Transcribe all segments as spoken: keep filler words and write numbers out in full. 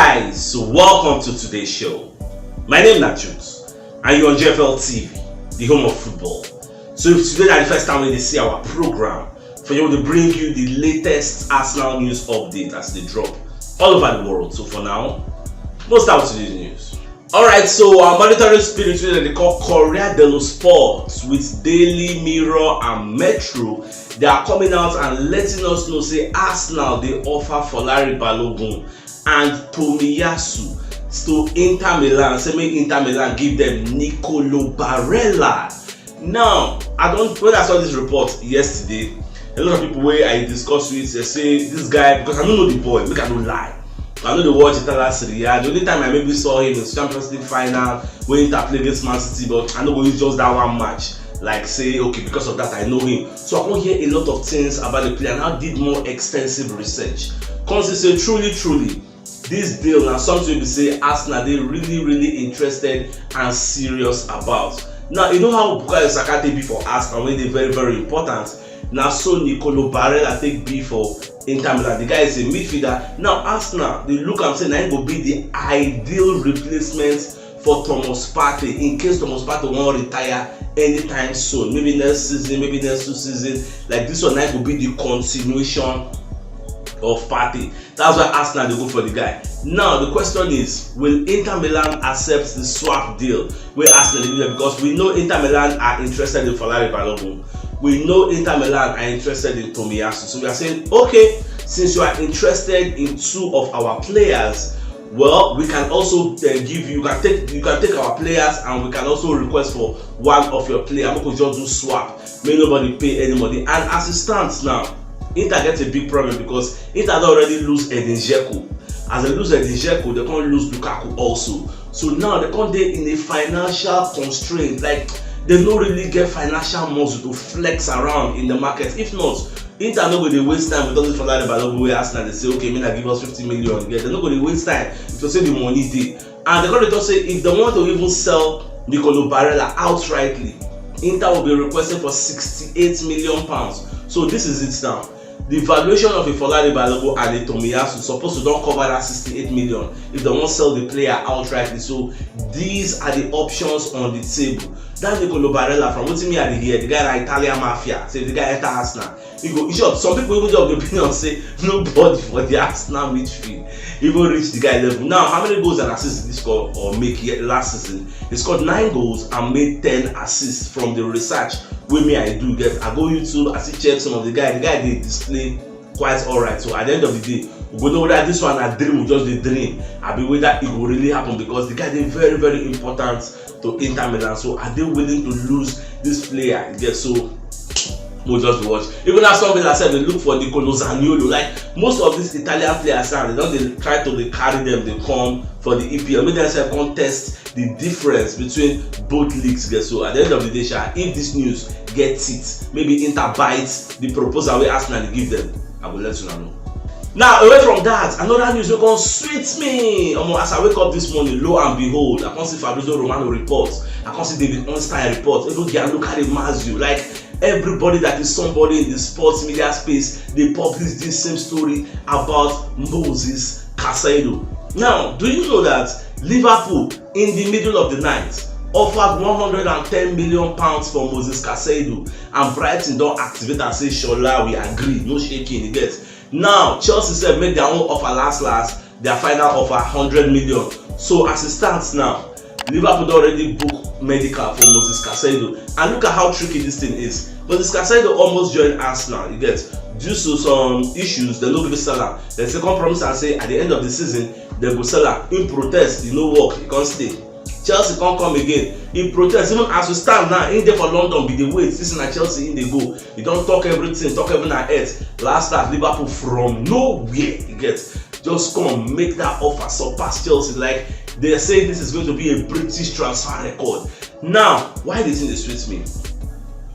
Guys, so welcome to today's show. My name is Jude, and you're on G F L T V, the home of football. So if today is the first time when you see our program, for you to bring you the latest Arsenal news update as they drop all over the world. So for now, most out to the news. Alright, so our monitoring spirit wey dem dey call Corriere dello Sport with Daily Mirror and Metro, they are coming out and letting us know say Arsenal dey offer Folarin Balogun and Tomiyasu to Inter Milan, say make Inter Milan give them Nicolo Barella. Now, I don't when I saw this report yesterday, a lot of people wey I discuss with, they say this guy, because I don't know the boy, make I no lie. I no dey watch Italian Serie A. The only time I maybe saw him is Champions League final wey Inter play against Man City, but I no go use just that one match. Like say, okay, because of that I know him. So I come hear a lot of things about the player, and I did more extensive research. Come see say truly, truly, this deal na something wey be say Arsenal dey really, really interested and serious about. Now, you know how Bukayo Saka take be for Arsenal wey dey very, very important. Na so Nicolo Barella take be for Inter Milan. The guy is a midfielder. Now, Arsenal dey look am say na him go be the ideal replacement for Thomas Partey in case Thomas Partey wan retire anytime soon. Maybe next season, maybe next two seasons. Like this one, na him go be the continuation of Partey. That's why Arsenal dey go for the guy. Now, the question is, will Inter Milan accept the swap deal wey Arsenal dey give them? Because we know Inter Milan are interested in Folarin Balogun. We know Inter Milan are interested in Tomiyasu. So we are saying, okay, since you are interested in two of our players, well, we can also uh, give you can take you can take our players, and we can also request for one of your players. We could just do swap, make nobody pay anybody. And as it stands now, Inter get a big problem because Inter don already lose Edin Dzeko. As they lose Edin Dzeko, they can't lose Lukaku also. So now they can't dey in a financial constraint. Like, they don't really get financial muscle to flex around in the market. If not, Inter no go dey waste time with all this Folarin Balogun wey Arsenal dey say, okay, make dem give us fifty million. Yeah, they no go dey waste time to say the money dey. And they go dey talk say if they want to even sell Nicolo Barella outrightly, Inter will be requesting for sixty-eight million pounds. So this is it now. The valuation of a Folarin Balogun and a Tomiyasu supposed to don cover that sixty-eight million if they wan sell the player outrightly. So these are the options on the table. That Nicolo Barella, from wetin me I dey hear, the guy na Italian mafia. Say the guy enter Arsenal, he go. In short, some people even dey of the opinion say nobody for the Arsenal midfield even reach the guy level. Now, how many goals and assists did he score or make yet last season? He scored nine goals and made ten assists from the research wey me I do get. I go YouTube, I still check some of the guy. The guy dey display quite alright. So at the end of the day, we go know whether this one na dream we just dey dream, abi whether e go really happen, because the guy dey very, very important to Inter Milan. So are they willing to lose this player? Yes, so we'll just watch. Even as Aston Villa sef dey look for Nicolo Zaniolo. Like, most of these Italian players now, they don dey try to dey carry them dey come for the E P L. Make dem sef come test the difference between both leagues. Get so at the end of the day, sha, if this news get teeth, maybe Inter bite the proposal wey Arsenal dey give them. I go let una know. Now, away from that, another news wey come sweet me. Omo, as I wake up this morning, lo and behold, I come see Fabrizio Romano report. I come see David Ornstein report. Even Gianluca Di Marzio. Like, everybody that is somebody in the sports media space, they publish this same story about Moses Caicedo. Now, do you know that Liverpool, in the middle of the night, offered one hundred and ten million pounds for Moses Caicedo, and Brighton don activate and say, "Shola, we agree, no shaking," you get. Now, Chelsea sef make their own offer last last, their final offer, hundred million. So as it stands now, Liverpool don already book medical for Moses Caicedo. And look at how tricky this thing is. Moses Caicedo almost joined Arsenal, you get, due to some issues, they no gree sell am. They second promise and say at the end of the season, they go sell am. In protest, e no work, e come stay. Chelsea come come again. In protest, even as we stand now, in there for London, be the wait. This na Chelsea in dey go. He don talk everything, talk everything at earth. Last last, Liverpool from nowhere, you get, just come make that offer, surpass Chelsea. Like, they say this is going to be a British transfer record. Now, why the thing dey sweet me?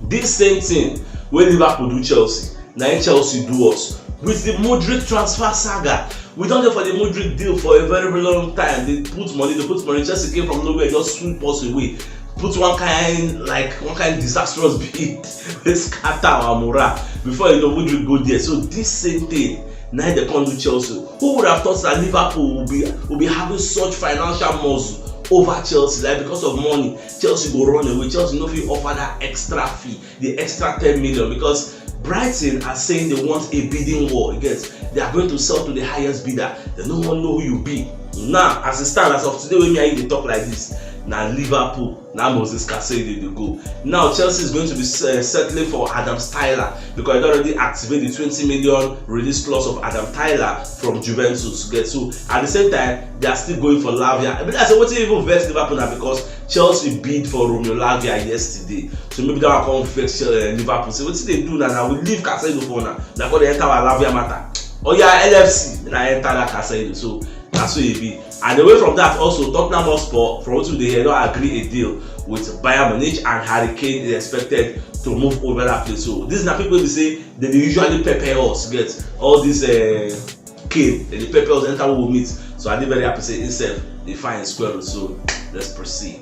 This same thing wey Liverpool do Chelsea, na im Chelsea do us with the Mudryk transfer saga. We don dey for the Mudryk deal for a very, very long time. They put money, they put money. Chelsea came from nowhere, just sweep us away. Put one kind, like, one kind disastrous bid wey scatter our morale. Before you know, Mudryk go there. So this same thing Na im dem come do Chelsea. Who would have thought that Liverpool will be will be having such financial muscle over Chelsea? Like, because of money, Chelsea go run away. Chelsea no fit offer that extra fee, the extra ten million, because Brighton are saying they want a bidding war. You get, they are going to sell to the highest bidder. They no wan know who you be. Now, as it stand, as of today, when me and you dey talk like this, na Liverpool, na Moises Caicedo dey go. Now, Chelsea is going to be uh, settling for Adam Styler because they already activate the twenty million release clause of Adam Styler from Juventus. Get, so at the same time, they are still going for Lavia. But I say, wetin even vex Liverpool na because Chelsea bid for Romeo Lavia yesterday. So maybe that one come vex uh, Liverpool. So wetin dey do now? Now we leave Caicedo for now. Now go dey enter our Lavia matter. Oh yeah, L F C, na enter that Caicedo. So that's so e be. And away from that, also Tottenham Hotspur, from what we dey hear, don agree a deal with Bayern Munich, and Harry Kane is expected to move over that place. So these na people wey be say they dey usually pepper us, get, all this uh, Kane, they dey pepper us enter who we meet. So I dey very happy say himself dey find square root. So let's proceed.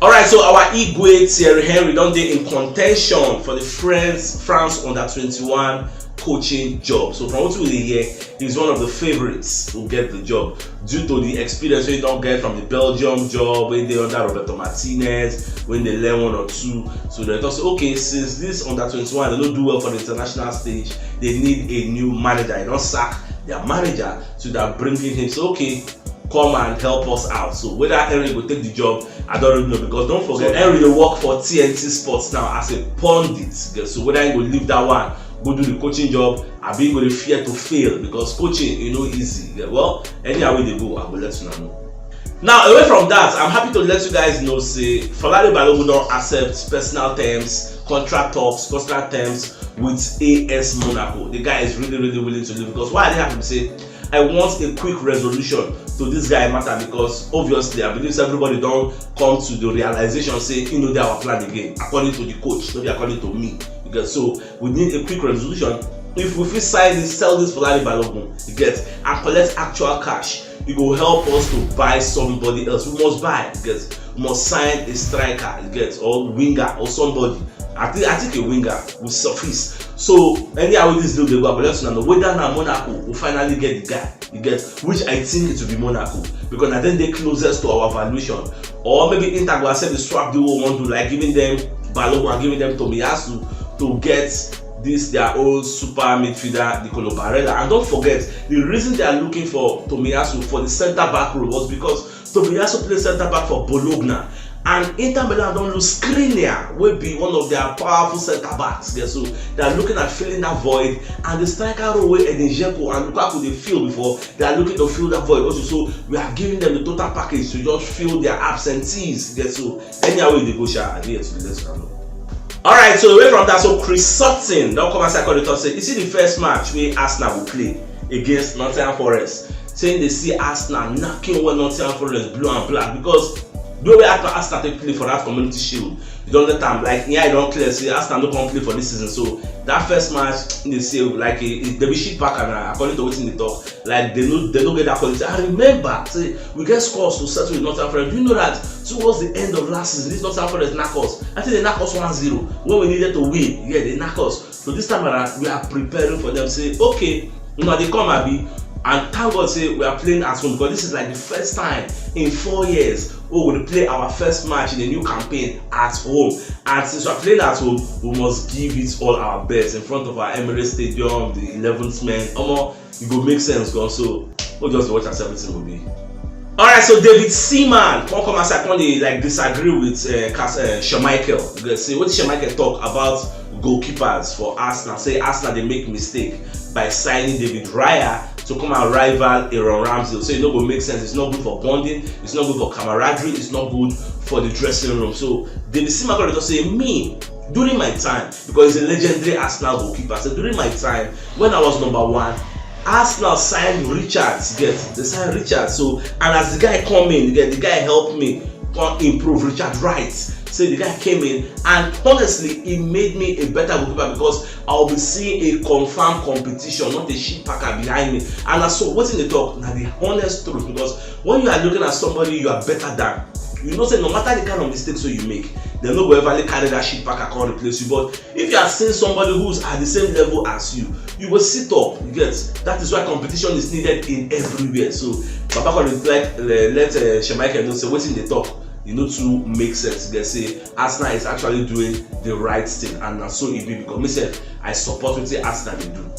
Alright, so our Igwe Thierry Henry don dey in contention for the France France under twenty-one coaching job. So from what we dey hear, he's one of the favorites to get the job due to the experience wey he don get from the Belgium job, wey dey under Roberto Martinez, when they learn one or two. So they talk say, okay, since this under twenty-one they no do well for the international stage, they need a new manager. They don sack their manager, so they're bringing him. So okay, come and help us out. So whether Henry go take the job, I don't really know, because don't forget, Henry dey work for T N T Sports now as a pundit. So whether he go leave that one, go do the coaching job, abi he go dey fear to fail, because coaching e no easy. Well, anyhow wey dey go, I go let una know. Now, away from that, I'm happy to let you guys know say Falade Balogun don accept personal terms, contract talks, personal terms with A S Monaco. The guy is really, really willing to leave, because why I dey happy be say I want a quick resolution to this guy matter, because obviously I believe say everybody don come to the realization say e no dey our plan again, according to the coach, no be according to me. Because so we need a quick resolution. If we fit sign this, sell this Falade Balogun, you get, and collect actual cash, e go help us to buy somebody else. We must buy, you get, we must sign a striker, you get, or winger or somebody. I think I think a winger will suffice. So anyhow wey this deal dey go, I go let una know whether na Monaco will finally get the guy, you get, which I think it will be Monaco, because na dem dey closest to our valuation. Or maybe Inter go accept the swap deal we wan do, like giving them Balogun and giving them Tomiyasu to get this their old super midfielder Nicolo Barella. And don't forget, the reason they are looking for Tomiyasu for the centre back role was because Tomiyasu play centre back for Bologna, and Inter Milan don lose Skriniar, wey be one of their powerful centre backs. Yeah, so they are looking at filling that void, and the striker role wey Edin Dzeko and Lukaku dey fill before, they are looking to fill that void also. So we are giving them the total package to just fill their absentees. Yeah, so anyhow wey e dey go, sha, I dey here to let una know. Alright, so away from that, so Chris Sutton don come outside come dey talk say, you see the first match wey Arsenal go play against Nottingham Forest, saying they see Arsenal knocking well Nottingham Forest blue and black, because the way Arsenal Arsenal take play for that Community Shield, you don get am, like, yeah, e don clear say Arsenal no come play for this season. So that first match, they say, like, e, e, they be shit pack, and uh, according to wetin they talk, like, they no they no get that quality. I remember say we get scores to settle with Nottingham Forest. Do you know that towards the end of last season, this Nottingham Forest knock us? I think they knock us one zero when we needed to win. Yeah, they knock us. So this time around, we are preparing for them. Say, okay, una dey come, abi? And thank God say we are playing at home, because this is like the first time in four years we will play our first match in a new campaign at home. And since we are playing at home, we must give it all our best in front of our Emirates Stadium, the eleventh men. Omo, e go make sense, gan. So we just watch as everything go be. Alright, so David Seaman come come outside come dey, like, disagree with uh, Cas- uh, Schmeichel. You get, say wetin Schmeichel talk about goalkeepers for Arsenal, say Arsenal dey make mistake by signing David Raya to come and rival Aaron Ramsdale. So e no go make sense. It's not good for bonding. It's not good for camaraderie. It's not good for the dressing room. So David Seaman come dey talk say, me, during my time, because he's a legendary Arsenal goalkeeper, so during my time, when I was number one, Arsenal signed Richards, get, they signed Richards. So, and as the guy come in, get, the guy helped me come improve Richard Wright. Say the guy came in, and honestly, he made me a better goalkeeper, because I'll be seeing a confirmed competition, not a shit packer behind me. And I saw what's in the talk, now the honest truth, because when you are looking at somebody you are better than, You know say no matter the kind of mistakes wey you make, dem no go ever carry that shit back and come replace you. But if you are seeing somebody who's at the same level as you, you go sit up. You get? That is why competition is needed in everywhere. So Baba come dey like uh, let uh, Shemaike know say wetin dey talk, e no too make sense. You get? Say Arsenal is actually doing the right thing, and na so e be, because me sef, I support wetin Arsenal dey do.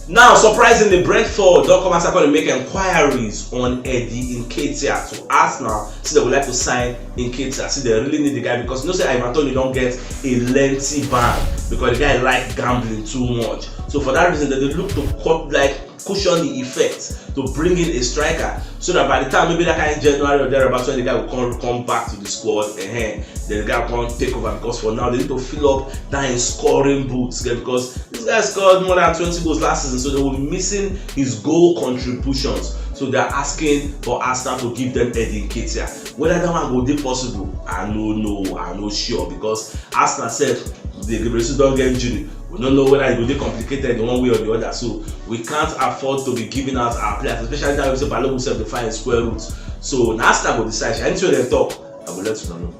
Now, surprisingly, Brentford don come outside come dey make inquiries on Eddie Nketiah to Arsenal, say they would like to sign Nketiah, say they really need the guy, because you know say Ivan Toney don get a lengthy ban because the guy like gambling too much. So for that reason, they dey look to cut, like, cushion the effect to bring in a striker, so that by the time maybe that kind of January or thereabouts, when the guy will come come back to the squad, eh, then the guy will come take over, because for now they need to fill up that in scoring boots, yeah, because this guy scored more than twenty goals last season, so they will be missing his goal contributions. So they are asking for Arsenal to give them Eddie Nketiah. Whether that one go dey possible, I no know, I no sure, because Arsenal sef, the Gabriel don get injury. We no know whether e go dey complicated in one way or the other. So we can't afford to be giving out our players, especially now we say Balogun sef dey find square root. So na Arsenal go decide. Anything wey dem talk, I go let una know.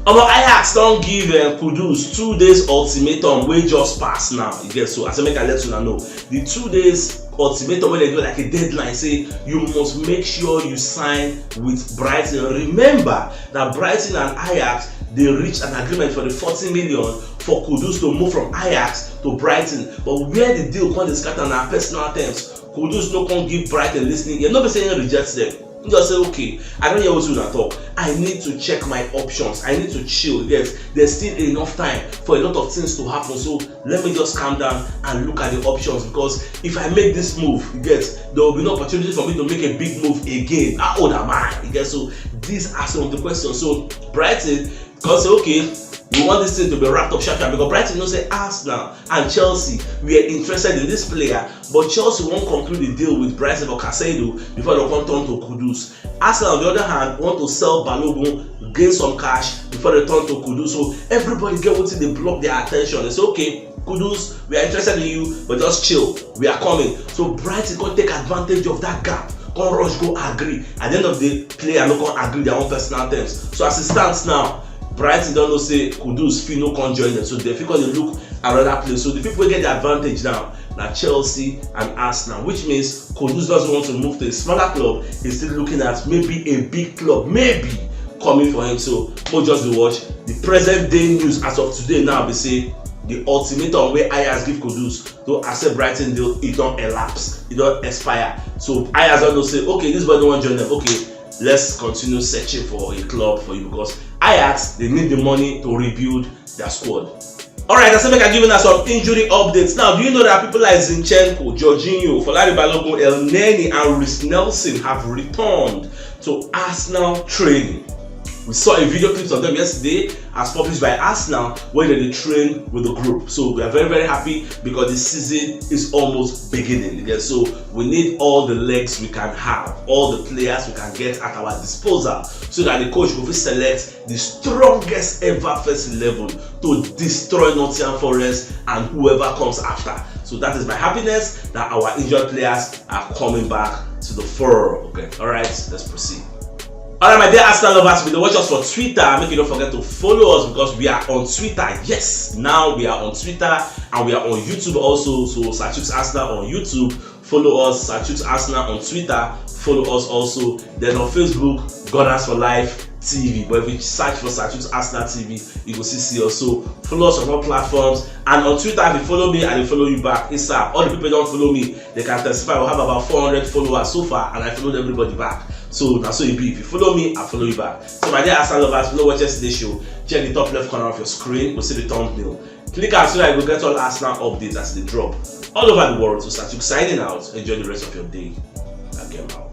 Omo, Ajax don give uh, Kudus two days ultimatum wey just pass now. You get? So I say make I let una know. The two days ultimatum wey dem give, like, a deadline, say you must make sure you sign with Brighton. Remember that Brighton and Ajax, they reached an agreement for the forty million for Kudus to move from Ajax to Brighton. But where the deal come dey scatter na personal terms. Kudus no come give Brighton listening ear. No be say he reject them. He just say, "Okay, I don hear wetin una talk. I need to check my options. I need to chill." Yes, there's still enough time for a lot of things to happen. So let me just calm down and look at the options, because if I make this move, you get, there will be no opportunity for me to make a big move again. How old am I? You get? So these are some of the questions. So Brighton come say, "Okay, we want this thing to be wrapped up sharp sharp," because Brighton know say Arsenal and Chelsea were interested in this player, but Chelsea won't conclude the deal with Brighton for Casado before they come turn to Kudus. Arsenal, on the other hand, want to sell Balogun, gain some cash before they turn to Kudus. So everybody get wetin dey block their attention. They say, "Okay, Kudus, we are interested in you, but just chill. We are coming." So Brighton come take advantage of that gap, come rush go agree. At the end of the day, player no come agree their own personal terms. So as it stands now, Brighton don know say Kudus fit no come join them. So they fit come dey look another place. So the people wey get the advantage now na Chelsea and Arsenal, which means Kudus doesn't want to move to a smaller club. He's still looking at maybe a big club, maybe coming for him. So mo just dey watch. The present day news as of today now be say the ultimatum wey Ajax give Kudus to accept Brighton deal, e don elapse, e don expire. So Ajax don know say, "Okay, this boy no wan join them. Okay, let's continue searching for a club for you," because Ajax, they need the money to rebuild their squad. All right, I say make I give una some injury updates. Now, do you know that people like Zinchenko, Jorginho, Folarin Balogun, Elneny, and Reiss Nelson have returned to Arsenal training? We saw a video clips of them yesterday as published by Arsenal, where they dey train with the group. So we are very, very happy because the season is almost beginning. Yeah, so we need all the legs we can have, all the players we can get at our disposal, so that the coach go fit select the strongest ever first eleven to destroy Nottingham Forest and whoever comes after. So that is my happiness that our injured players are coming back to the fore. Okay, all right, let's proceed. All right, my dear Arsenal lovers, if you dey watch us for Twitter, make you don't forget to follow us, because we are on Twitter. Yes, now we are on Twitter and we are on YouTube also. So Sir Chuks Arsenal on YouTube. Follow us, Sir Chuks Arsenal on Twitter. Follow us also. Then on Facebook, Gunners for Life T V. But if you search for Sir Chuks Arsenal T V, you go see see us. So follow us on all platforms. And on Twitter, if you follow me, I dey follow you back. Yes, sir. All the people wey don follow me, they can testify. We have about four hundred followers so far, and I followed everybody back. So na so e be. If you follow me, I follow you back. So my dear Arsenal lovers, if you no watch yesterday show, check the top left corner of your screen. You go see the thumbnail. Click am so that you go get all Arsenal updates as they drop all over the world. So Sir Chuks signing out. Enjoy the rest of your day. Again, out.